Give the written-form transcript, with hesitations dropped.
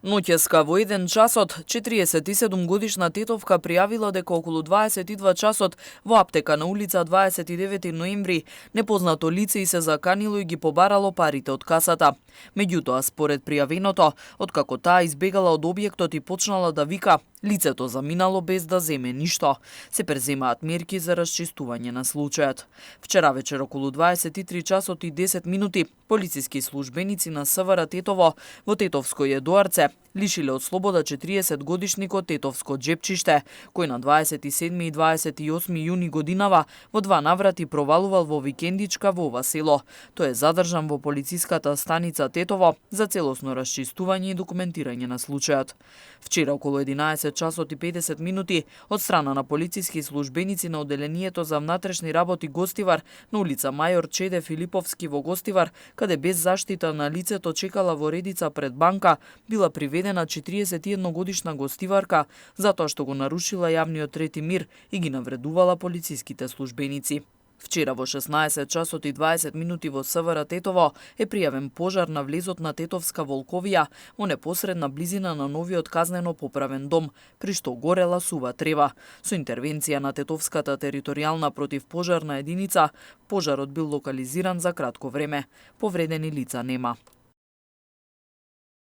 Ноќеска во 1 часот 47 годишна тетовка пријавила дека околу 22 часот во аптека на улица 29 ноември непознато лице и се заканило и ги побарало парите од касата. Меѓутоа, според пријавеното, откако таа избегала од објектот и почнала да вика, лицето заминало без да земе ништо. Се преземаат мерки за расчистување на случајот. Вчера вечер околу 23 часот и 10 минути полициски службеници на СВР Тетово во Тетовско Једоарце лишиле од слобода 40-годишникот Тетовско Джепчиште, кој на 27 и 28 јуни годинава во 2 наврати провалувал во викендичка во ова село. Тој е задржан во полициската станица Тетово за целосно расчистување и документирање на случајот. Вчера околу 11 часот и 50 минути од страна на полициски службеници на Оделението за внатрешни работи Гостивар на улица Мајор Чеде Филиповски во Гостивар, каде без заштита на лицето чекала во редица пред банка, била приведена 41 годишна гостиварка затоа што го нарушила јавниот ред и мир и ги навредувала полициските службеници. Вчера во 16 часот и 20 минути во СВР Тетово е пријавен пожар на влезот на Тетовска Волковија во непосредна близина на новиот казнено поправен дом, при што горела сува трева. Со интервенција на Тетовската територијална противпожарна единица, пожарот бил локализиран за кратко време. Повредени лица нема.